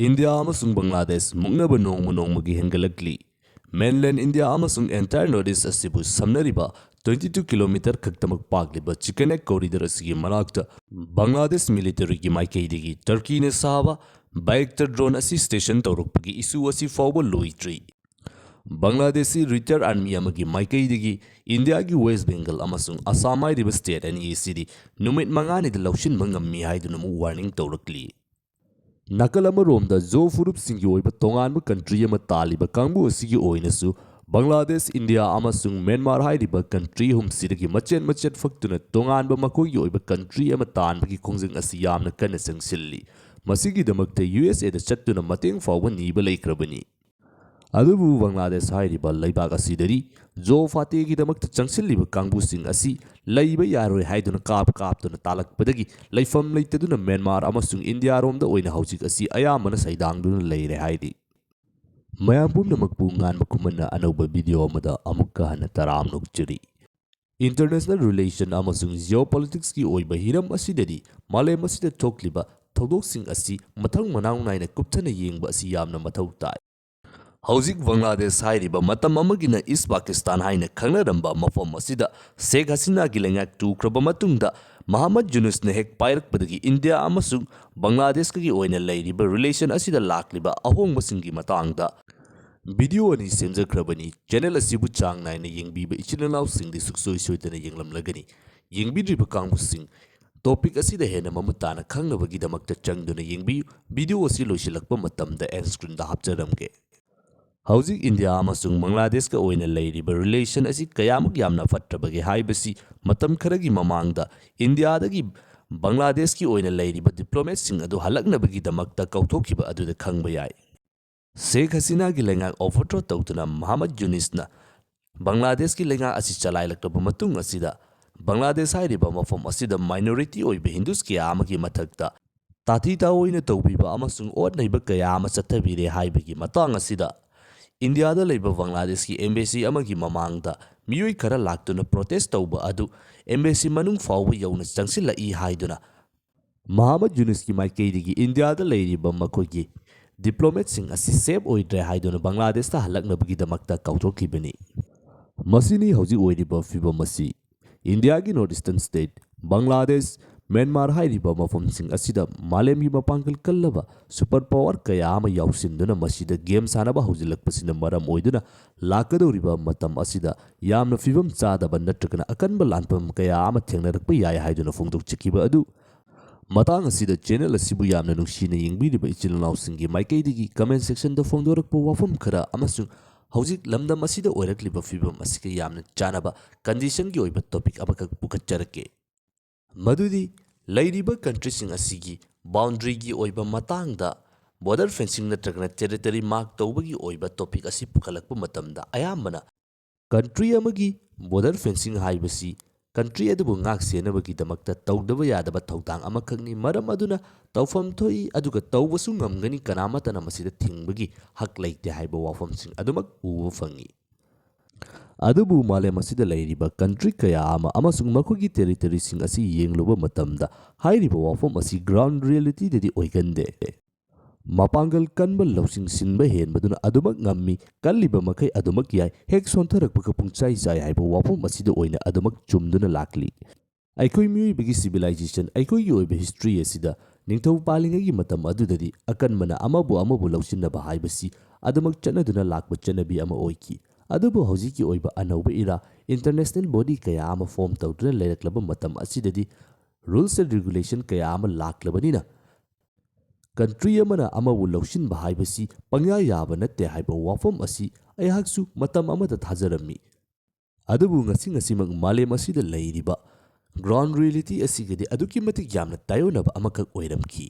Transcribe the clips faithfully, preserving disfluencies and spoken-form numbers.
India ꯑꯃꯁꯨꯡ ꯕꯪꯒ꯭ꯂꯥꯗꯦꯁ ꯃꯨꯛꯅꯕ ꯅꯣꯡꯃ ꯅꯣꯡꯃꯒꯤ ꯍꯦꯟꯒꯠꯂꯛꯂꯤ꯫ Mainland India ꯑꯃꯁꯨꯡ entire North East ꯑꯁꯤꯕꯨ ꯁꯝꯅꯔꯤꯕ twenty two kilometre ꯈꯛꯇꯃꯛ ꯄꯥꯛꯂꯤꯕ Chicken Neck corridor ꯑꯁꯤꯒꯤ ꯃꯅꯥꯛꯇ ꯕꯪꯒ꯭ꯂꯥꯗꯦꯁ military ꯒꯤ ꯃꯥꯏꯀꯩꯗꯒꯤ ꯇꯔꯀꯤꯅ ꯁꯥꯕ Bayraktar drone ꯑꯁꯤ station ꯇꯧꯔꯛꯄꯒꯤ issue ꯑꯁꯤ ꯐꯥꯎꯕ ꯂꯣꯏꯗ꯭ꯔꯤ꯫ ꯕꯪꯒ꯭ꯂꯥꯗꯦꯁꯤ retired army ꯑꯃꯒꯤ ꯃꯥꯏꯀꯩꯗꯒꯤ ꯏꯟꯗꯤꯌꯥꯒꯤ West Bengal ꯑꯃꯁꯨꯡ ꯑꯁꯥꯝ ꯍꯥꯏꯔꯤꯕ state ꯑꯅꯤ ꯑꯁꯤꯗꯤ ꯅꯨꯃꯤꯠ ꯃꯉꯥꯅꯤꯗ ꯂꯧꯁꯤꯟꯕ ꯉꯝꯃꯤ ꯍꯥꯏꯗꯨꯅ ꯑꯃꯨꯛ warning ꯇꯧꯔꯛꯂꯤ꯫ ꯅꯥꯀꯜ ꯑꯃꯔꯣꯝꯗ ꯖꯣ ꯐꯨꯔꯨꯞꯁꯤꯡꯒꯤ ꯑꯣꯏꯕ ꯇꯣꯉꯥꯟꯕ country ꯑꯃ ꯇꯥꯜꯂꯤꯕ ꯀꯥꯡꯕꯨ ꯑꯁꯤꯒꯤ ꯑꯣꯏꯅꯁꯨ ꯕꯪꯒ꯭ꯂꯥꯗꯦꯁ, ꯏꯟꯗꯤꯌꯥ ꯑꯃꯁꯨꯡ ꯃ꯭ꯌꯥꯟꯃꯥꯔ ꯍꯥꯏꯔꯤꯕ country ꯑꯍꯨꯝꯁꯤꯗꯒꯤ ꯃꯆꯦꯠ ꯃꯆꯦꯠ ꯐꯛꯇꯨꯅ ꯇꯣꯉꯥꯟꯕ ꯃꯈꯣꯏꯒꯤ ꯑꯣꯏꯕ country ꯑꯃ ꯇꯥꯟꯕꯒꯤ ꯈꯣꯡꯖꯪ ꯑꯁꯤ ꯌꯥꯝꯅ ꯀꯟꯅ ꯆꯪꯁꯤꯜꯂꯤ꯫ ꯃꯁꯤꯒꯤꯗꯃꯛꯇ ꯌꯨ ꯑꯦꯁ ꯑꯦꯗ ꯆꯠꯇꯨꯅ ꯃꯇꯦꯡ ꯐꯥꯎꯕ ꯅꯤꯕ ꯂꯩꯈ꯭ꯔꯕꯅꯤ꯫ ꯑꯗꯨꯕꯨ ꯕꯪꯒ꯭ꯂꯥꯗꯦꯁ ꯍꯥꯏꯔꯤꯕ ꯂꯩꯕꯥꯛ ꯑꯁꯤꯗꯗꯤ ꯖꯣ ꯐꯥꯇꯦꯒꯤꯗꯃꯛꯇ ꯆꯪꯁꯤꯜꯂꯤꯕ ꯀꯥꯡꯕꯨꯁꯤꯡ ꯑꯁꯤ ꯂꯩꯕ ꯌꯥꯔꯣꯏ ꯍꯥꯏꯗꯨꯅ ꯀꯥꯞ ꯀꯥꯞꯇꯨꯅ ꯇꯥꯜꯂꯛꯄꯗꯒꯤ ꯂꯩꯐꯝ ꯂꯩꯇꯗꯨꯅ ꯃ꯭ꯌꯥꯟꯃꯥꯔ ꯑꯃꯁꯨꯡ ꯏꯟꯗꯤꯌꯥꯔꯣꯝꯗ ꯑꯣꯏꯅ ꯍꯧꯖꯤꯛ ꯑꯁꯤ ꯑꯌꯥꯝꯕꯅ ꯁꯩꯗꯥꯡꯗꯨꯅ ꯂꯩꯔꯦ ꯍꯥꯏꯔꯤ꯫ ꯃꯌꯥꯝ ꯄꯨꯝꯅꯃꯛꯄꯨ ꯉꯥꯟꯕ ꯈꯨꯃꯟꯅ ꯑꯅꯧꯕ video ꯑꯃꯗ ꯑꯃꯨꯛꯀ ꯍꯟꯅ ꯇꯔꯥꯝꯅ ꯑꯣꯛꯆꯔꯤ꯫ International relation ꯑꯃꯁꯨꯡ geopolitics ꯀꯤ ꯑꯣꯏꯕ ꯍꯤꯔꯝ ꯑꯁꯤꯗꯗꯤ ꯃꯥꯂꯦꯝ ꯑꯁꯤꯗ ꯊꯣꯛꯂꯤꯕ ꯊꯧꯗꯣꯛꯁꯤꯡ ꯑꯁꯤ ꯃꯊꯪ ꯃꯅꯥꯎ ꯅꯥꯏꯅ ꯀꯨꯞꯊꯅ ꯌꯦꯡꯕ ꯑꯁꯤ ꯌꯥꯝꯅ ꯃꯊꯧ ꯇꯥꯏ꯫ ꯍꯧꯖꯤꯛ ꯕꯪꯒ꯭ꯂꯥꯗꯦꯁ ꯍꯥꯏꯔꯤꯕ ꯃꯇꯝ ꯑꯃꯒꯤꯅ ꯏꯁ ꯄꯥꯀꯤꯁꯇꯥꯟ ꯍꯥꯏꯅ ꯈꯪꯅꯔꯝꯕ ꯃꯐꯝ ꯑꯁꯤꯗ ꯁꯦꯈ ꯍꯁꯤꯅꯥꯒꯤ ꯂꯩꯉꯥꯛ ꯇꯨꯈ꯭ꯔꯕ ꯃꯇꯨꯡꯗ ꯃꯍꯃꯗ ꯌꯨꯅꯨꯁꯅ ꯍꯦꯛ ꯄꯥꯏꯔꯛꯄꯗꯒꯤ ꯏꯟꯗꯤꯌꯥ ꯑꯃꯁꯨꯡ ꯕꯪꯒ꯭ꯂꯥꯗꯦꯁꯀꯒꯤ ꯑꯣꯏꯅ ꯂꯩꯔꯤꯕ relation ꯑꯁꯤꯗ ꯂꯥꯛꯂꯤꯕ ꯑꯍꯣꯡꯕꯁꯤꯡꯒꯤ ꯃꯇꯥꯡꯗ video ꯑꯅꯤ ꯁꯦꯝꯖꯈ꯭ꯔꯕꯅꯤ꯫ Channel ꯑꯁꯤꯕꯨ ꯆꯥꯡ ꯅꯥꯏꯅ ꯌꯦꯡꯕꯤꯕ ꯏꯆꯤꯜ ꯏꯅꯥꯎꯁꯤꯡꯗꯤ ꯁꯨꯡꯁꯣꯏ ꯁꯣꯏꯗꯅ ꯌꯦꯡꯂꯝꯂꯒꯅꯤ꯫ ꯌꯦꯡꯕꯤꯗ꯭ꯔꯤꯕ ꯀꯥꯡꯕꯨꯁꯤꯡ, topic ꯑꯁꯤꯗ ꯍꯦꯟꯅ ꯃꯃꯨꯠ ꯇꯥꯅ ꯈꯪꯅꯕꯒꯤꯗꯃꯛꯇ ꯆꯪꯗꯨꯅ ꯌꯦꯡꯕꯤꯌꯨ꯫ Video ꯑꯁꯤ ꯂꯣꯏꯁꯤꯜꯂꯛꯄ ꯃꯇꯝꯗ end screen ꯗ ꯍꯥꯞꯆꯔꯝꯒꯦ꯫ ꯍꯧꯖꯤꯛ ꯏꯟꯗꯤꯌꯥ ꯑꯃꯁꯨꯡ ꯕꯪꯒ꯭ꯂꯥꯗꯦꯁꯀ ꯑꯣꯏꯅ ꯂꯩꯔꯤꯕ relation ꯑꯁꯤ ꯀꯌꯥꯃꯨꯛ ꯌꯥꯝꯅ ꯐꯠꯇ꯭ꯔꯕꯒꯦ ꯍꯥꯏꯕꯁꯤ ꯃꯇꯝ ꯈꯔꯒꯤ ꯃꯃꯥꯡꯗ ꯏꯟꯗꯤꯌꯥꯗꯒꯤ ꯕꯪꯒ꯭ꯂꯥꯗꯦꯁꯀꯤ ꯑꯣꯏꯅ ꯂꯩꯔꯤꯕ diplomat ꯁꯤꯡ ꯑꯗꯨ ꯍꯜꯂꯛꯅꯕꯒꯤꯗꯃꯛꯇ ꯀꯧꯊꯣꯛꯈꯤꯕ ꯑꯗꯨꯗ ꯈꯪꯕ ꯌꯥꯏ꯫ ꯁꯦꯈ ꯍꯁꯤꯅꯥꯒꯤ ꯂꯩꯉꯥꯛ overthrow ꯇꯧꯗꯨꯅ ꯃꯍꯃꯗ ꯌꯨꯅꯤꯁꯅ ꯕꯪꯒ꯭ꯂꯥꯗꯦꯁꯀꯤ ꯂꯩꯉꯥꯛ ꯑꯁꯤ ꯆꯂꯥꯏꯂꯛꯂꯕ ꯃꯇꯨꯡ ꯑꯁꯤꯗ, ꯕꯪꯒ꯭ꯂꯥꯗꯦꯁ ꯍꯥꯏꯔꯤꯕ ꯃꯐꯝ ꯑꯁꯤꯗ minority ꯑꯣꯏꯕ ꯍꯤꯟꯗꯨꯁ ꯀꯌꯥ ꯑꯃꯒꯤ ꯃꯊꯛꯇ ꯇꯥꯊꯤ ꯇꯥꯑꯣꯏꯅ ꯇꯧꯕꯤꯕ ꯑꯃꯁꯨꯡ ꯑꯣꯠ ꯅꯩꯕ ꯀꯌꯥ ꯑꯃ ꯆꯠꯊꯕꯤꯔꯦ ꯍꯥꯏꯕꯒꯤ ꯃꯇꯥꯡ ꯑꯁꯤꯗ, ꯏꯟꯗꯤꯌꯥꯗ ꯂꯩꯕ ꯕꯪꯒ꯭ꯂꯥꯗꯦꯁꯀꯤ embassy ꯑꯃꯒꯤ ꯃꯃꯥꯡꯗ ꯃꯤꯑꯣꯏ ꯈꯔ ꯂꯥꯛꯇꯨꯅ protest ꯇꯧꯕ ꯑꯗꯨ embassy ꯃꯅꯨꯡ ꯐꯥꯎꯕ ꯌꯧꯅ ꯆꯪꯁꯤꯜꯂꯛꯏ ꯍꯥꯏꯗꯨꯅ ꯃꯍꯥꯃꯠ ꯌꯨꯅꯨꯁꯀꯤ ꯃꯥꯏꯀꯩꯗꯒꯤ ꯏꯟꯗꯤꯌꯥꯗ ꯂꯩꯔꯤꯕ ꯃꯈꯣꯏꯒꯤ ꯗꯤꯄ꯭ꯂꯣꯃꯦꯠꯁꯤꯡ ꯑꯁꯤ ꯁꯦꯐ ꯑꯣꯏꯗ꯭ꯔꯦ ꯍꯥꯏꯗꯨꯅ ꯕꯪꯒ꯭ꯂꯥꯗꯦꯁꯇ ꯍꯜꯂꯛꯅꯕꯒꯤꯗꯃꯛꯇ ꯀꯥꯎꯊꯣꯛꯈꯤꯕꯅꯤ꯫ ꯃꯁꯤꯅꯤ ꯍꯧꯖꯤꯛ ꯑꯣꯏꯔꯤꯕ ꯐꯤꯕꯝ ꯑꯁꯤ꯫ ꯏꯟꯗꯤꯌꯥꯒꯤ north eastern state, Bangladesh, Myanmar ꯍꯥꯏꯔꯤꯕ ꯃꯐꯝꯁꯤꯡ ꯑꯁꯤꯗ ꯃꯥꯂꯦꯝꯒꯤ ꯃꯄꯥꯡꯒꯜ ꯀꯜꯂꯕ ꯁꯨꯄꯔ ꯄꯥꯋꯔ ꯀꯌꯥ ꯑꯃ ꯌꯥꯎꯁꯤꯟꯗꯨꯅ ꯃꯁꯤꯗ ꯒꯦꯝ ꯁꯥꯟꯅꯕ ꯍꯧꯖꯤꯜꯂꯛꯄꯁꯤꯅ ꯃꯔꯝ ꯑꯣꯏꯗꯨꯅ ꯂꯥꯛꯀꯗꯧꯔꯤꯕ ꯃꯇꯝ ꯑꯁꯤꯗ ꯌꯥꯝꯅ ꯐꯤꯕꯝ ꯆꯥꯗꯕ ꯅꯠꯇ꯭ꯔꯒꯅ ꯑꯀꯟꯕ ꯂꯥꯟꯐꯝ ꯀꯌꯥ ꯑꯃ ꯊꯦꯡꯅꯔꯛꯄ ꯌꯥꯏ ꯍꯥꯏꯗꯨꯅ ꯐꯣꯡꯗꯣꯛꯆꯈꯤꯕ ꯑꯗꯨ ꯃꯇꯥꯡ ꯑꯁꯤꯗ ꯆꯦꯅꯦꯜ ꯑꯁꯤꯕꯨ ꯌꯥꯝꯅ ꯅꯨꯡꯁꯤꯅ ꯌꯦꯡꯕꯤꯔꯤꯕ ꯏꯆꯤꯜ ꯏꯅꯥꯎꯁꯤꯡꯒꯤ ꯃꯥꯏꯀꯩꯗꯒꯤ ꯀꯃꯦꯟ ꯁꯦꯛꯁꯟꯗ ꯐꯣꯡꯗꯣꯔꯛꯄ ꯋꯥꯐꯝ ꯈꯔ ꯑꯃꯁꯨꯡ ꯍꯧꯖꯤꯛ ꯂꯝꯗꯝ ꯑꯁꯤꯗ ꯑꯣꯏꯔꯛꯂꯤꯕ ꯐꯤꯕꯝ ꯑꯁꯤꯒ ꯌꯥꯝꯅ ꯆꯥꯟꯅꯕ ꯀꯟꯗꯤꯁꯟꯒꯤ ꯑꯣꯏꯕ ꯇꯣꯄꯤꯛ ꯑꯃꯈꯛ ꯄꯨꯈꯠꯆꯔꯛꯀꯦ꯫ ꯃꯗꯨꯗꯤ ꯂꯩꯔꯤꯕ ꯀꯟꯇ꯭ꯔꯤꯁꯤꯡ ꯑꯁꯤꯒꯤ ꯕꯥꯎꯟꯗ꯭ꯔꯤꯒꯤ ꯑꯣꯏꯕ ꯃꯇꯥꯡꯗ ꯕꯣꯔꯗꯔ ꯐꯦꯟꯁꯤꯡ ꯅꯠꯇ꯭ꯔꯒꯅ ꯇꯦꯔꯤꯇꯣꯔꯤ ꯃꯥꯔꯛ ꯇꯧꯕꯒꯤ ꯑꯣꯏꯕ ꯇꯣꯄꯤꯛ ꯑꯁꯤ ꯄꯨꯈꯠꯂꯛꯄ ꯃꯇꯝꯗ ꯑꯌꯥꯝꯕꯅ ꯀꯟꯇ꯭ꯔꯤ ꯑꯃꯒꯤ ꯕꯣꯔꯗꯔ ꯐꯦꯟꯁꯤꯡ ꯍꯥꯏꯕꯁꯤ ꯀꯟꯇ꯭ꯔꯤ ꯑꯗꯨꯕꯨ ꯉꯥꯛ ꯁꯦꯟꯅꯕꯒꯤꯗꯃꯛꯇ ꯇꯧꯗꯕ ꯌꯥꯗꯕ ꯊꯧꯗꯥꯡ ꯑꯃꯈꯛꯅꯤ꯫ ꯃꯔꯝ ꯑꯗꯨꯅ ꯇꯧꯐꯝ ꯊꯣꯛꯏ, ꯑꯗꯨꯒ ꯇꯧꯕꯁꯨ ꯉꯝꯒꯅꯤ, ꯀꯅꯥꯃꯠꯇꯅ ꯃꯁꯤꯗ ꯊꯤꯡꯕꯒꯤ ꯍꯛ ꯂꯩꯇꯦ ꯍꯥꯏꯕ ꯋꯥꯐꯝꯁꯤꯡ ꯑꯗꯨꯃꯛ ꯎꯕ ꯐꯪꯏ꯫ ꯑꯗꯨꯕꯨ ꯃꯥꯂꯦꯝ ꯑꯁꯤꯗ ꯂꯩꯔꯤꯕ ꯀꯟꯇ꯭ꯔꯤ ꯀꯌꯥ ꯑꯃ ꯑꯃꯁꯨꯡ ꯃꯈꯣꯏꯒꯤ ꯇꯦꯔꯤꯇꯣꯔꯤꯁꯤꯡ ꯑꯁꯤ ꯌꯦꯡꯂꯨꯕ ꯃꯇꯝꯗ ꯍꯥꯏꯔꯤꯕ ꯋꯥꯐꯝ ꯑꯁꯤ ꯒ꯭ꯔꯥꯎꯟ ꯔꯤꯌꯦꯂꯤꯇꯤꯗꯗꯤ ꯑꯣꯏꯒꯟꯗꯦ꯫ ꯃꯄꯥꯡꯒꯜ ꯀꯟꯕ ꯂꯧꯁꯤꯡ ꯁꯤꯟꯕ ꯍꯦꯟꯕꯗꯨꯅ ꯑꯗꯨꯃꯛ ꯉꯝꯃꯤ, ꯀꯜꯂꯤꯕ ꯃꯈꯩ ꯑꯗꯨꯃꯛ ꯌꯥꯏ, ꯍꯦꯛ ꯁꯣꯟꯊꯔꯛꯄꯒ ꯄꯨꯡꯆꯥꯏ ꯆꯥꯏ ꯍꯥꯏꯕ ꯋꯥꯐꯝ ꯑꯁꯤꯗ ꯑꯣꯏꯅ ꯑꯗꯨꯃꯛ ꯆꯨꯝꯗꯨꯅ ꯂꯥꯛꯂꯤ꯫ ꯑꯩꯈꯣꯏ ꯃꯤꯑꯣꯏꯕꯒꯤ ꯁꯤꯚꯤꯂꯥꯏꯖꯦꯁꯟ, ꯑꯩꯈꯣꯏꯒꯤ ꯑꯣꯏꯕ ꯍꯤꯁꯇ꯭ꯔꯤ ꯑꯁꯤꯗ ꯅꯤꯡꯊꯧ ꯄꯥꯜꯂꯤꯉꯩꯒꯤ ꯃꯇꯝ ꯑꯗꯨꯗꯗꯤ ꯑꯀꯟꯕꯅ ꯑꯃꯕꯨ ꯑꯃꯕꯨ ꯂꯧꯁꯤꯟꯅꯕ ꯍꯥꯏꯕꯁꯤ ꯑꯗꯨꯃꯛ ꯆꯠꯅꯗꯨꯅ ꯂꯥꯛꯄ ꯆꯠꯅꯕꯤ ꯑꯃ ꯑꯣꯏꯈꯤ꯫ ꯑꯗꯨꯕꯨ ꯍꯧꯖꯤꯛꯀꯤ ꯑꯣꯏꯕ ꯑꯅꯧꯕ ꯏꯔꯥ, ꯏꯟꯇꯔꯅꯦꯁꯅꯦꯜ ꯕꯣꯗꯤ ꯀꯌꯥ ꯑꯃ ꯐꯣꯔꯝ ꯇꯧꯗꯨꯅ ꯂꯩꯔꯛꯂꯕ ꯃꯇꯝ ꯑꯁꯤꯗꯗꯤ ꯔꯨꯜꯁ ꯑꯦꯟ ꯔꯤꯒꯨꯂꯦꯁꯟ ꯀꯌꯥ ꯑꯃ ꯂꯥꯛꯂꯕꯅꯤꯅ ꯀꯟꯇ꯭ꯔꯤ ꯑꯃꯅ ꯑꯃꯕꯨ ꯂꯧꯁꯤꯟꯕ ꯍꯥꯏꯕꯁꯤ ꯄꯪꯌꯥ ꯌꯥꯕ ꯅꯠꯇꯦ ꯍꯥꯏꯕ ꯋꯥꯐꯝ ꯑꯁꯤ ꯑꯩꯍꯥꯛꯁꯨ ꯃꯇꯝ ꯑꯃꯗ ꯊꯥꯖꯔꯝꯃꯤ꯫ ꯑꯗꯨꯕꯨ ꯉꯁꯤ ꯉꯁꯤꯃꯛ ꯃꯥꯂꯦꯝ ꯑꯁꯤꯗ ꯂꯩꯔꯤꯕ ꯒ꯭ꯔꯥꯎꯟ ꯔꯤꯌꯦꯂꯤꯇꯤ ꯑꯁꯤꯒꯗꯤ ꯑꯗꯨꯛꯀꯤ ꯃꯇꯤꯛ ꯌꯥꯝꯅ ꯇꯥꯏꯑꯣꯟꯅꯕ ꯑꯃꯈꯛ ꯑꯣꯏꯔꯝꯈꯤ꯫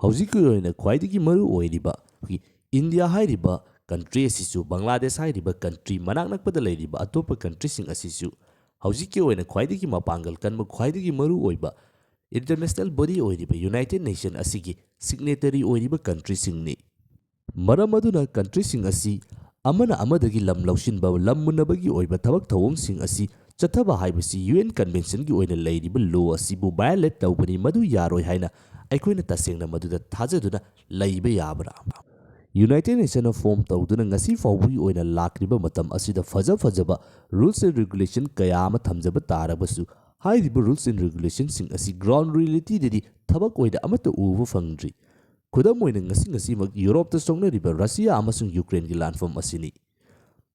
ꯍꯧꯖꯤꯛꯀꯤ ꯑꯣꯏꯅ ꯈ꯭ꯋꯥꯏꯗꯒꯤ ꯃꯔꯨ ꯑꯣꯏꯔꯤꯕ ꯑꯩꯈꯣꯏꯒꯤ ꯏꯟꯗꯤꯌꯥ ꯍꯥꯏꯔꯤꯕ ꯀꯟꯇ꯭ꯔꯤ ꯑꯁꯤꯁꯨ, ꯕꯪꯒ꯭ꯂꯥꯗꯦꯁ ꯍꯥꯏꯔꯤꯕ ꯀꯟꯇ꯭ꯔꯤ, ꯃꯅꯥꯛ ꯅꯛꯄꯗ ꯂꯩꯔꯤꯕ ꯑꯇꯣꯞꯄ ꯀꯟꯇ꯭ꯔꯤꯁꯤꯡ ꯑꯁꯤꯁꯨ ꯍꯧꯖꯤꯛꯀꯤ ꯑꯣꯏꯅ ꯈ꯭ꯋꯥꯏꯗꯒꯤ ꯃꯄꯥꯡꯒꯜ ꯀꯟꯕ, ꯈ꯭ꯋꯥꯏꯗꯒꯤ ꯃꯔꯨ ꯑꯣꯏꯕ ꯏꯟꯇꯔꯅꯦꯁꯅꯦꯜ ꯕꯣꯗꯤ ꯑꯣꯏꯔꯤꯕ ꯌꯨꯅꯥꯏꯇꯦꯗ ꯅꯦꯁꯟ ꯑꯁꯤꯒꯤ ꯁꯤꯒꯅꯦꯇꯔꯤ ꯑꯣꯏꯔꯤꯕ ꯀꯟꯇ꯭ꯔꯤꯁꯤꯡꯅꯤ꯫ ꯃꯔꯝ ꯑꯗꯨꯅ ꯀꯟꯇ꯭ꯔꯤꯁꯤꯡ ꯑꯁꯤ ꯑꯃꯅ ꯑꯃꯗꯒꯤ ꯂꯝ ꯂꯧꯁꯤꯟꯕ, ꯂꯝ ꯃꯨꯟꯅꯕꯒꯤ ꯑꯣꯏꯕ ꯊꯕꯛ ꯊꯧꯑꯣꯡꯁꯤꯡ ꯑꯁꯤ ꯆꯠꯊꯕ ꯍꯥꯏꯕꯁꯤ ꯌꯨ ꯑꯦꯟ ꯀꯟꯚꯦꯟꯁꯟꯒꯤ ꯑꯣꯏꯅ ꯂꯩꯔꯤꯕ ꯂꯣ ꯑꯁꯤꯕꯨ ꯚꯥꯏꯑꯣꯂꯦꯠ ꯇꯧꯕꯅꯤ, ꯃꯗꯨ ꯌꯥꯔꯣꯏ ꯍꯥꯏꯅ ꯑꯩꯈꯣꯏꯅ ꯇꯁꯦꯡꯅ ꯃꯗꯨꯗ ꯊꯥꯖꯗꯨꯅ ꯂꯩꯕ ꯌꯥꯕ꯭ꯔꯥ? ꯌꯨꯅꯥꯏꯇꯦꯗ ꯅꯦꯁꯟꯅ ꯐꯣꯝ ꯇꯧꯗꯨꯅ ꯉꯁꯤ ꯐꯥꯎꯕꯒꯤ ꯑꯣꯏꯅ ꯂꯥꯛꯂꯤꯕ ꯃꯇꯝ ꯑꯁꯤꯗ ꯐꯖ ꯐꯖꯕ rules and regulation ꯀꯌꯥ ꯑꯃ ꯊꯝꯖꯕ ꯇꯥꯔꯕꯁꯨ, ꯍꯥꯏꯔꯤꯕ rules and regulationꯁꯤꯡ ꯑꯁꯤ ground realityꯗꯗꯤ ꯊꯕꯛ ꯑꯣꯏꯅ ꯑꯃꯠꯇ ꯎꯕ ꯐꯪꯗ꯭ꯔꯤ꯫ ꯈꯨꯗꯝ ꯑꯣꯏꯅ, ꯉꯁꯤ ꯉꯁꯤꯃꯛ ꯌꯨꯔꯣꯞꯇ ꯁꯣꯛꯅꯔꯤꯕ ꯔꯁꯤꯌꯥ ꯑꯃꯁꯨꯡ ꯌꯨꯀ꯭ꯔꯦꯟꯒꯤ ꯂꯥꯟꯐꯝ ꯑꯁꯤꯅꯤ꯫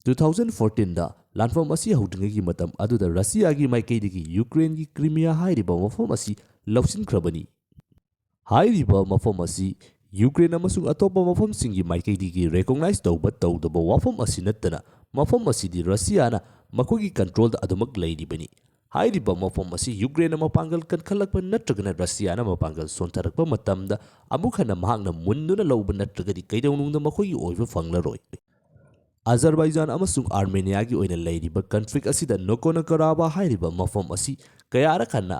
Two thousand fourteenꯗ ꯂꯥꯟꯐꯝ ꯑꯁꯤ ꯍꯧꯗ꯭ꯔꯤꯉꯩꯒꯤ ꯃꯇꯝ ꯑꯗꯨꯗ ꯔꯁꯤꯌꯥꯒꯤ ꯃꯥꯏꯀꯩꯗꯒꯤ ꯌꯨꯀ꯭ꯔꯦꯟꯒꯤ ꯀ꯭ꯔꯤꯃꯤꯌꯥ ꯍꯥꯏꯔꯤꯕ ꯃꯐꯝ ꯑꯁꯤ ꯂꯧꯁꯤꯟꯈ꯭ꯔꯕꯅꯤ꯫ ꯍꯥꯏꯔꯤꯕ ꯃꯐꯝ ꯑꯁꯤ ꯌꯨꯀ꯭ꯔꯦꯟ ꯑꯃꯁꯨꯡ ꯑꯇꯣꯞꯄ ꯃꯐꯝꯁꯤꯡꯒꯤ ꯃꯥꯏꯀꯩꯗꯒꯤ recognize ꯇꯧꯕ ꯇꯧꯗꯕ ꯋꯥꯐꯝ ꯑꯁꯤ ꯅꯠꯇꯅ, ꯃꯐꯝ ꯑꯁꯤꯗꯤ ꯔꯁꯤꯌꯥꯅ ꯃꯈꯣꯏꯒꯤ controlꯗ ꯑꯗꯨꯃꯛ ꯂꯩꯔꯤꯕꯅꯤ꯫ ꯍꯥꯏꯔꯤꯕ ꯃꯐꯝ ꯑꯁꯤ ꯌꯨꯀ꯭ꯔꯦꯟꯅ ꯃꯄꯥꯡꯒꯜ ꯀꯟꯈꯠꯂꯛꯄ ꯅꯠꯇ꯭ꯔꯒꯅ ꯔꯁꯤꯌꯥꯅ ꯃꯄꯥꯡꯒꯜ ꯁꯣꯟꯊꯔꯛꯄ ꯃꯇꯝꯗ ꯑꯃꯨꯛ ꯍꯟꯅ ꯃꯍꯥꯛꯅ ꯃꯨꯟꯗꯨꯅ ꯂꯧꯕ ꯅꯠꯇ꯭ꯔꯒꯗꯤ ꯀꯩꯗꯧꯅꯨꯡꯗ ꯃꯈꯣꯏꯒꯤ ꯑꯣꯏꯕ ꯐꯪꯂꯔꯣꯏ꯫ ꯑꯖꯔꯕꯥꯏꯖꯥꯟ ꯑꯃꯁꯨꯡ ꯑꯥꯔꯃꯦꯅꯤꯌꯥꯒꯤ ꯑꯣꯏꯅ ꯂꯩꯔꯤꯕ conflict ꯑꯁꯤꯗ ꯅꯣꯒꯣꯅꯣ ꯀꯔꯥꯕꯥ ꯍꯥꯏꯔꯤꯕ ꯃꯐꯝ ꯑꯁꯤ ꯀꯌꯥꯔꯛ ꯍꯟꯅ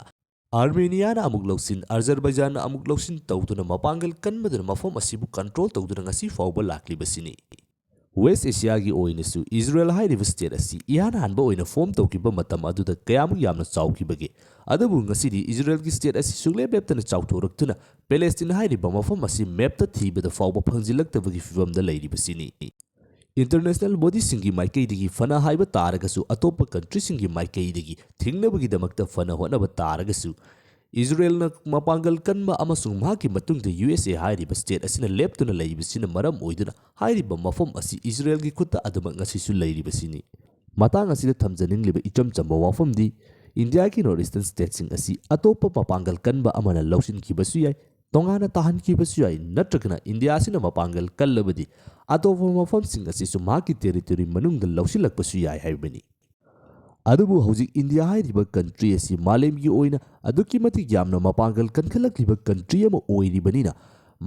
ꯑꯥꯔꯃꯦꯅꯤꯌꯥꯅ ꯑꯃꯨꯛ ꯂꯧꯁꯤꯟ, ꯑꯖꯔꯕꯥꯏꯖꯥꯟꯅ ꯑꯃꯨꯛ ꯂꯧꯁꯤꯟ ꯇꯧꯗꯨꯅ ꯃꯄꯥꯡꯒꯜ ꯀꯟꯕꯗꯨꯅ ꯃꯐꯝ ꯑꯁꯤꯕꯨ control ꯇꯧꯗꯨꯅ ꯉꯁꯤ ꯐꯥꯎꯕ ꯂꯥꯛꯂꯤꯕꯁꯤꯅꯤ꯫ ꯋꯦꯁ ꯑꯦꯁꯤꯌꯥꯒꯤ ꯑꯣꯏꯅꯁꯨ ꯏꯖꯔꯦꯜ ꯍꯥꯏꯔꯤꯕ state ꯑꯁꯤ ꯏꯍꯥꯟ ꯍꯥꯟꯕ ꯑꯣꯏꯅ form ꯇꯧꯈꯤꯕ ꯃꯇꯝ ꯑꯗꯨꯗ ꯀꯌꯥꯃꯨꯛ ꯌꯥꯝꯅ ꯆꯥꯎꯈꯤꯕꯒꯦ? ꯑꯗꯨꯕꯨ ꯉꯁꯤꯗꯤ ꯏꯖꯔꯦꯜꯒꯤ state ꯑꯁꯤ ꯁꯨꯡꯂꯦꯞ ꯂꯦꯞꯇꯅ ꯆꯥꯎꯊꯣꯔꯛꯇꯨꯅ ꯄꯦꯂꯦꯁꯇꯤꯟ ꯍꯥꯏꯔꯤꯕ ꯃꯐꯝ ꯑꯁꯤ mapꯇ ꯊꯤꯕꯗ ꯐꯥꯎꯕ ꯐꯪꯖꯤꯜꯂꯛꯇꯕꯒꯤ ꯐꯤꯕꯝꯗ ꯂꯩꯔꯤꯕꯁꯤꯅꯤ꯫ International bodyꯁꯤꯡꯒꯤ ꯃꯥꯏꯀꯩꯗꯒꯤ ꯐꯅ ꯍꯥꯏꯕ ꯇꯥꯔꯒꯁꯨ, ꯑꯇꯣꯞꯄ countryꯁꯤꯡꯒꯤ ꯃꯥꯏꯀꯩꯗꯒꯤ ꯊꯤꯡꯅꯕꯒꯤꯗꯃꯛꯇ ꯐꯅ ꯍꯣꯠꯅꯕ ꯇꯥꯔꯒꯁꯨ, ꯏꯖꯔꯦꯜꯅ ꯃꯄꯥꯡꯒꯜ ꯀꯟꯕ ꯑꯃꯁꯨꯡ ꯃꯍꯥꯛꯀꯤ ꯃꯇꯨꯡꯗ ꯌꯨ ꯑꯦꯁ ꯑꯦ ꯍꯥꯏꯔꯤꯕ state ꯑꯁꯤꯅ ꯂꯦꯞꯇꯨꯅ ꯂꯩꯕꯁꯤꯅ ꯃꯔꯝ ꯑꯣꯏꯗꯨꯅ ꯍꯥꯏꯔꯤꯕ ꯃꯐꯝ ꯑꯁꯤ ꯏꯖꯔꯦꯜꯒꯤ ꯈꯨꯠꯇ ꯑꯗꯨꯃꯛ ꯉꯁꯤꯁꯨ ꯂꯩꯔꯤꯕꯁꯤꯅꯤ꯫ ꯃꯇꯥꯡ ꯑꯁꯤꯗ ꯊꯝꯖꯅꯤꯡꯂꯤꯕ ꯏꯆꯝ ꯆꯝꯕ ꯋꯥꯐꯝꯗꯤ, ꯏꯟꯗꯤꯌꯥꯒꯤ North Eastern stateꯁꯤꯡ ꯑꯁꯤ ꯑꯇꯣꯞꯄ ꯃꯄꯥꯡꯒꯜ ꯀꯟꯕ ꯑꯃꯅ ꯂꯧꯁꯤꯟꯈꯤꯕꯁꯨ ꯌꯥꯏ, ꯇꯣꯉꯥꯟꯅ ꯇꯥꯍꯟꯈꯤꯕꯁꯨ ꯌꯥꯏ, ꯅꯠꯇ꯭ꯔꯒꯅ ꯏꯟꯗꯤꯌꯥ ꯑꯁꯤꯅ ꯃꯄꯥꯡꯒꯜ ꯀꯜꯂꯕꯗꯤ ꯑꯇꯣꯞꯄ ꯃꯐꯝꯁꯤꯡ ꯑꯁꯤꯁꯨ ꯃꯍꯥꯛꯀꯤ territory ꯃꯅꯨꯡꯗ ꯂꯧꯁꯤꯜꯂꯛꯄꯁꯨ ꯌꯥꯏ ꯍꯥꯏꯕꯅꯤ꯫ ꯑꯗꯨꯕꯨ ꯍꯧꯖꯤꯛ ꯏꯟꯗꯤꯌꯥ ꯍꯥꯏꯔꯤꯕ country ꯑꯁꯤ ꯃꯥꯂꯦꯝꯒꯤ ꯑꯣꯏꯅ ꯑꯗꯨꯛꯀꯤ ꯃꯇꯤꯛ ꯌꯥꯝꯅ ꯃꯄꯥꯡꯒꯜ ꯀꯟꯈꯠꯂꯛꯂꯤꯕ country ꯑꯃ ꯑꯣꯏꯔꯤꯕꯅꯤꯅ,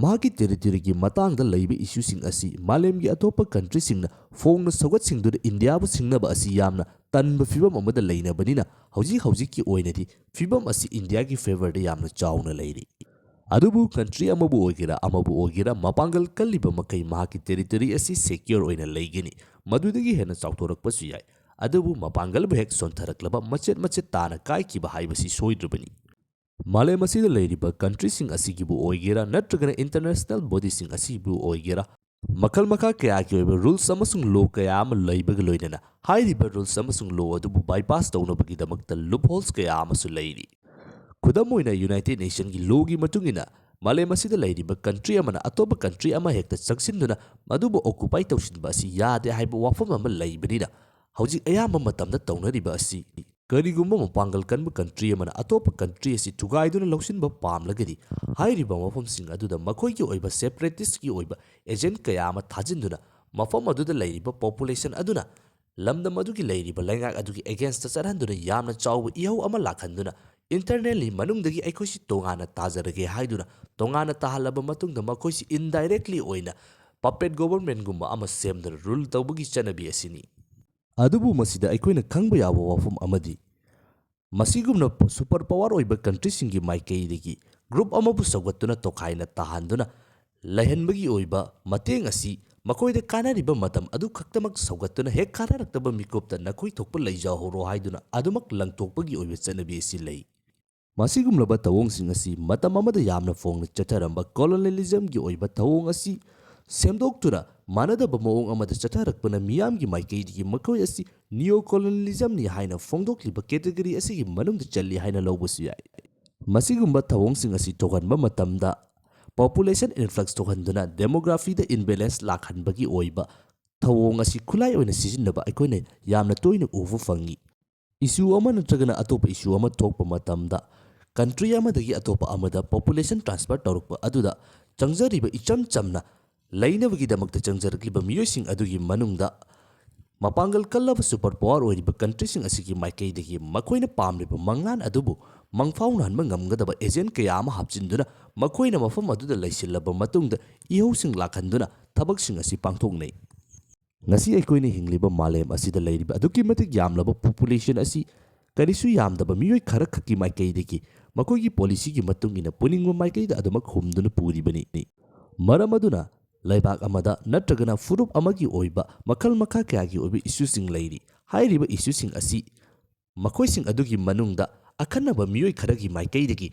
ꯃꯍꯥꯛꯀꯤ territoryꯒꯤ ꯃꯇꯥꯡꯗ ꯂꯩꯕ issueꯁꯤꯡ ꯑꯁꯤ ꯃꯥꯂꯦꯝꯒꯤ ꯑꯇꯣꯞꯄ countryꯁꯤꯡꯅ ꯐꯣꯡꯅ ꯁꯧꯒꯠꯁꯤꯡꯗꯨꯅ ꯏꯟꯗꯤꯌꯥꯕꯨ ꯁꯤꯡꯅꯕ ꯑꯁꯤ ꯌꯥꯝꯅ ꯇꯟꯕ ꯐꯤꯕꯝ ꯑꯃꯗ ꯂꯩꯅꯕꯅꯤꯅ, ꯍꯧꯖꯤꯛ ꯍꯧꯖꯤꯛꯀꯤ ꯑꯣꯏꯅꯗꯤ ꯐꯤꯕꯝ ꯑꯁꯤ ꯏꯟꯗꯤꯌꯥꯒꯤ favourꯗ ꯌꯥꯝꯅ ꯆꯥꯎꯅ ꯂꯩꯔꯤ꯫ ꯑꯗꯨꯕꯨ country ꯑꯃꯕꯨ ꯑꯣꯏꯒꯦꯔꯥ ꯑꯃꯕꯨ ꯑꯣꯏꯒꯦꯔꯥ, ꯃꯄꯥꯡꯒꯜ ꯀꯜꯂꯤꯕ ꯃꯈꯩ ꯃꯍꯥꯛꯀꯤ territory ꯑꯁꯤ secure ꯑꯣꯏꯅ ꯂꯩꯒꯅꯤ, ꯃꯗꯨꯗꯒꯤ ꯍꯦꯟꯅ ꯆꯥꯎꯊꯣꯔꯛꯄꯁꯨ ꯌꯥꯏ꯫ ꯑꯗꯨꯕꯨ ꯃꯄꯥꯡꯒꯜꯕꯨ ꯍꯦꯛ ꯁꯣꯟꯊꯔꯛꯂꯕ ꯃꯆꯦꯠ ꯃꯆꯦꯠ ꯇꯥꯅ ꯀꯥꯏꯈꯤꯕ ꯍꯥꯏꯕꯁꯤ ꯁꯣꯏꯗ꯭ꯔꯕꯅꯤ꯫ ꯃꯥꯂꯦꯝ ꯑꯁꯤꯗ ꯂꯩꯔꯤꯕ countryꯁꯤꯡ ꯑꯁꯤꯒꯤꯕꯨ ꯑꯣꯏꯒꯦꯔꯥ ꯅꯠꯇ꯭ꯔꯒꯅ international bodyꯁꯤꯡ ꯑꯁꯤꯕꯨ ꯑꯣꯏꯒꯦꯔꯥ, ꯃꯈꯜ ꯃꯈꯥ ꯀꯌꯥꯒꯤ ꯑꯣꯏꯕ rules ꯑꯃꯁꯨꯡ law ꯀꯌꯥ ꯑꯃ ꯂꯩꯕꯒ ꯂꯣꯏꯅꯅ ꯍꯥꯏꯔꯤꯕ rules ꯑꯃꯁꯨꯡ law ꯑꯗꯨꯕꯨ bypass ꯇꯧꯅꯕꯒꯤꯗꯃꯛꯇ loopholes ꯀꯌꯥ ꯑꯃꯁꯨ ꯂꯩꯔꯤ꯫ ꯈꯨꯗꯝ ꯑꯣꯏꯅ, United Nationꯒꯤ lawꯒꯤ ꯃꯇꯨꯡ ꯏꯟꯅ ꯃꯥꯂꯦꯝ ꯑꯁꯤꯗ ꯂꯩꯔꯤꯕ country ꯑꯃꯅ ꯑꯇꯣꯞꯄ country ꯑꯃ ꯍꯦꯛꯇ ꯆꯪꯁꯤꯟꯗꯨꯅ ꯃꯗꯨꯕꯨ occupy ꯇꯧꯁꯤꯟꯕ ꯑꯁꯤ ꯌꯥꯗꯦ ꯍꯥꯏꯕ ꯋꯥꯐꯝ ꯑꯃ ꯂꯩꯕꯅꯤꯅ, ꯍꯧꯖꯤꯛ ꯑꯌꯥꯝꯕ ꯃꯇꯝꯗ ꯇꯧꯅꯔꯤꯕ ꯑꯁꯤ, ꯀꯔꯤꯒꯨꯝꯕ ꯃꯄꯥꯡꯒꯜ ꯀꯟꯕ country ꯑꯃꯅ ꯑꯇꯣꯞꯄ country ꯑꯁꯤ ꯊꯨꯒꯥꯏꯗꯨꯅ ꯂꯧꯁꯤꯟꯕ ꯄꯥꯝꯂꯒꯗꯤ, ꯍꯥꯏꯔꯤꯕ ꯃꯐꯝꯁꯤꯡ ꯑꯗꯨꯗ ꯃꯈꯣꯏꯒꯤ ꯑꯣꯏꯕ separatistꯀꯤ ꯑꯣꯏꯕ agent ꯀꯌꯥ ꯑꯃ ꯊꯥꯖꯤꯟꯗꯨꯅ ꯃꯐꯝ ꯑꯗꯨꯗ ꯂꯩꯔꯤꯕ population ꯑꯗꯨꯅ ꯂꯝꯗꯝ ꯑꯗꯨꯒꯤ ꯂꯩꯔꯤꯕ ꯂꯩꯉꯥꯛ ꯑꯗꯨꯒꯤ againstꯇ ꯆꯠꯍꯟꯗꯨꯅ ꯌꯥꯝꯅ ꯆꯥꯎꯕ ꯏꯍꯧ ꯑꯃ ꯂꯥꯛꯍꯟꯗꯨꯅ, internally ꯃꯅꯨꯡꯗꯒꯤ ꯑꯩꯈꯣꯏꯁꯤ ꯇꯣꯉꯥꯟꯅ ꯇꯥꯖꯔꯒꯦ ꯍꯥꯏꯗꯨꯅ ꯇꯣꯉꯥꯟꯅ ꯇꯥꯍꯜꯂꯕ ꯃꯇꯨꯡꯗ ꯃꯈꯣꯏꯁꯤ indirectly ꯑꯣꯏꯅ puppet governmentꯒꯨꯝꯕ ꯑꯃ ꯁꯦꯝꯗꯨꯅ rule ꯇꯧꯕꯒꯤ ꯆꯠꯅꯕꯤ ꯑꯁꯤꯅꯤ꯫ ꯑꯗꯨꯕꯨ ꯃꯁꯤꯗ ꯑꯩꯈꯣꯏꯅ ꯈꯪꯕ ꯌꯥꯕ ꯋꯥꯐꯝ ꯑꯃꯗꯤ, ꯃꯁꯤꯒꯨꯝꯅ super power ꯑꯣꯏꯕ countryꯁꯤꯡꯒꯤ ꯃꯥꯏꯀꯩꯗꯒꯤ group ꯑꯃꯕꯨ ꯁꯧꯒꯠꯇꯨꯅ ꯇꯣꯈꯥꯏꯅ ꯇꯥꯍꯟꯗꯨꯅ ꯂꯩꯍꯟꯕꯒꯤ ꯑꯣꯏꯕ ꯃꯇꯦꯡ ꯑꯁꯤ ꯃꯈꯣꯏꯗ ꯀꯥꯟꯅꯔꯤꯕ ꯃꯇꯝ ꯑꯗꯨ ꯈꯛꯇꯃꯛ ꯁꯧꯒꯠꯇꯨꯅ ꯍꯦꯛ ꯀꯥꯟꯅꯔꯛꯇꯕ ꯃꯤꯀꯨꯞꯇ ꯅꯈꯣꯏ ꯊꯣꯛꯄ ꯂꯩꯖꯍꯧꯔꯣ ꯍꯥꯏꯗꯨꯅ ꯑꯗꯨꯃꯛ ꯂꯪꯊꯣꯛꯄꯒꯤ ꯑꯣꯏꯕ ꯆꯠꯅꯕꯤ ꯑꯁꯤ ꯂꯩ꯫ ꯃꯁꯤꯒꯨꯝꯂꯕ ꯊꯧꯑꯣꯡꯁꯤꯡ ꯑꯁꯤ ꯃꯇꯝ ꯑꯃꯗ ꯌꯥꯝꯅ ꯐꯣꯡꯅ ꯆꯠꯊꯔꯝꯕ colonialismꯒꯤ ꯑꯣꯏꯕ ꯊꯧꯑꯣꯡ ꯑꯁꯤ ꯁꯦꯝꯗꯣꯛꯇꯨꯅ ꯃꯥꯟꯅꯗꯕ ꯃꯑꯣꯡ ꯑꯃꯗ ꯆꯠꯊꯔꯛꯄꯅ ꯃꯤꯌꯥꯝꯒꯤ ꯃꯥꯏꯀꯩꯗꯒꯤ ꯃꯈꯣꯏ ꯑꯁꯤ neo colonialismꯅꯤ ꯍꯥꯏꯅ ꯐꯣꯡꯗꯣꯛꯂꯤꯕ category ꯑꯁꯤꯒꯤ ꯃꯅꯨꯡꯗ ꯆꯜꯂꯤ ꯍꯥꯏꯅ ꯂꯧꯕꯁꯨ ꯌꯥꯏ꯫ ꯃꯁꯤꯒꯨꯝꯕ ꯊꯧꯑꯣꯡꯁꯤꯡ ꯑꯁꯤ ꯊꯣꯛꯍꯟꯕ ꯃꯇꯝꯗ population influx ꯊꯣꯛꯍꯟꯗꯨꯅ demographyꯗ imbalance ꯂꯥꯛꯍꯟꯕꯒꯤ ꯑꯣꯏꯕ ꯊꯧꯑꯣꯡ ꯑꯁꯤ ꯈꯨꯠꯂꯥꯏ ꯑꯣꯏꯅ ꯁꯤꯖꯤꯟꯅꯕ ꯑꯩꯈꯣꯏꯅ ꯌꯥꯝꯅ ꯇꯣꯏꯅ ꯎꯕ ꯐꯪꯏ꯫ Issue ꯑꯃ ꯅꯠꯇ꯭ꯔꯒꯅ ꯑꯇꯣꯞꯄ issue ꯑꯃ ꯊꯣꯛꯄ ꯃꯇꯝꯗ country ꯑꯃꯗꯒꯤ ꯑꯇꯣꯞꯄ ꯑꯃꯗ population transfer ꯇꯧꯔꯛꯄ ꯑꯗꯨꯗ ꯆꯪꯖꯔꯤꯕ ꯏꯆꯝ ꯆꯝꯅ ꯂꯩꯅꯕꯒꯤꯗꯃꯛꯇ ꯆꯪꯖꯔꯛꯂꯤꯕ ꯃꯤꯑꯣꯏꯁꯤꯡ ꯑꯗꯨꯒꯤ ꯃꯅꯨꯡꯗ ꯃꯄꯥꯡꯒꯜ ꯀꯜꯂꯕ super power ꯑꯣꯏꯔꯤꯕ countryꯁꯤꯡ ꯑꯁꯤꯒꯤ ꯃꯥꯏꯀꯩꯗꯒꯤ ꯃꯈꯣꯏꯅ ꯄꯥꯝꯂꯤꯕ ꯃꯪꯂꯥꯟ ꯑꯗꯨꯕꯨ ꯃꯪꯐꯥꯎꯅꯍꯟꯕ ꯉꯝꯒꯗꯕ agent ꯀꯌꯥ ꯑꯃ ꯍꯥꯞꯆꯤꯟꯗꯨꯅ ꯃꯈꯣꯏꯅ ꯃꯐꯝ ꯑꯗꯨꯗ ꯂꯩꯁꯤꯜꯂꯕ ꯃꯇꯨꯡꯗ ꯏꯍꯧꯁꯤꯡ ꯂꯥꯛꯍꯟꯗꯨꯅ ꯊꯕꯛꯁꯤꯡ ꯑꯁꯤ ꯄꯥꯡꯊꯣꯛꯅꯩ꯫ ꯉꯁꯤ ꯑꯩꯈꯣꯏꯅ ꯍꯤꯡꯂꯤꯕ ꯃꯥꯂꯦꯝ ꯑꯁꯤꯗ ꯂꯩꯔꯤꯕ ꯑꯗꯨꯛꯀꯤ ꯃꯇꯤꯛ ꯌꯥꯝꯂꯕ population ꯑꯁꯤ ꯀꯔꯤꯁꯨ ꯌꯥꯝꯗꯕ ꯃꯤꯑꯣꯏ ꯈꯔꯈꯛꯀꯤ ꯃꯥꯏꯀꯩꯗꯒꯤ ꯃꯈꯣꯏꯒꯤ policyꯒꯤ ꯃꯇꯨꯡ ꯏꯟꯅ ꯄꯨꯅꯤꯡꯕ ꯃꯥꯏꯀꯩꯗ ꯑꯗꯨꯃꯛ ꯍꯨꯝꯗꯨꯅ ꯄꯨꯔꯤꯕꯅꯤ꯫ ꯃꯔꯝ ꯑꯗꯨꯅ ꯂꯩꯕꯥꯛ ꯑꯃꯗ ꯅꯠꯇ꯭ꯔꯒꯅ ꯐꯨꯔꯨꯞ ꯑꯃꯒꯤ ꯑꯣꯏꯕ ꯃꯈꯜ ꯃꯈꯥ ꯀꯌꯥꯒꯤ ꯑꯣꯏꯕ issueꯁꯤꯡ ꯂꯩꯔꯤ꯫ ꯍꯥꯏꯔꯤꯕ ꯏꯁꯨꯁꯤꯡ ꯑꯁꯤ ꯃꯈꯣꯏꯁꯤꯡ ꯑꯗꯨꯒꯤ ꯃꯅꯨꯡꯗ ꯑꯈꯟꯅꯕ ꯃꯤꯑꯣꯏ ꯈꯔꯒꯤ ꯃꯥꯏꯀꯩꯗꯒꯤ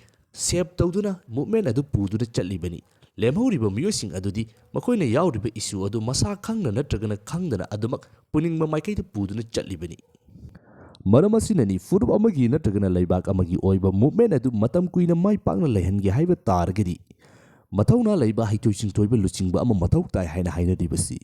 ꯁꯦꯞ ꯇꯧꯗꯨꯅ ꯃꯨꯞꯃꯦꯟ ꯑꯗꯨ ꯄꯨꯗꯨꯅ ꯆꯠꯂꯤꯕꯅꯤ꯫ ꯂꯦꯝꯍꯧꯔꯤꯕ ꯃꯤꯑꯣꯏꯁꯤꯡ ꯑꯗꯨꯗꯤ ꯃꯈꯣꯏꯅ ꯌꯥꯎꯔꯤꯕ ꯏꯁꯨ ꯑꯗꯨ ꯃꯁꯥ ꯈꯪꯅ ꯅꯠꯇ꯭ꯔꯒꯅ ꯈꯪꯗꯅ ꯑꯗꯨꯃꯛ ꯄꯨꯅꯤꯡꯕ ꯃꯥꯏꯀꯩꯗ ꯄꯨꯗꯨꯅ ꯆꯠꯂꯤꯕꯅꯤ꯫ ꯃꯔꯝ ꯑꯁꯤꯅꯅꯤ ꯐꯨꯔꯨꯞ ꯑꯃꯒꯤ ꯅꯠꯇ꯭ꯔꯒꯅ ꯂꯩꯕꯥꯛ ꯑꯃꯒꯤ ꯑꯣꯏꯕ ꯃꯨꯞꯃꯦꯟ ꯑꯗꯨ ꯃꯇꯝ ꯀꯨꯏꯅ ꯃꯥꯏ ꯄꯥꯛꯅ ꯂꯩꯍꯟꯒꯦ ꯍꯥꯏꯕ ꯇꯥꯔꯒꯗꯤ ꯃꯊꯧꯅꯥ ꯂꯩꯕ ꯍꯩꯊꯣꯏ ꯁꯤꯡꯊꯣꯏꯕ ꯂꯨꯆꯤꯡꯕ ꯑꯃ ꯃꯊꯧ ꯇꯥꯏ ꯍꯥꯏꯅ ꯍꯥꯏꯅꯔꯤꯕꯁꯤ꯫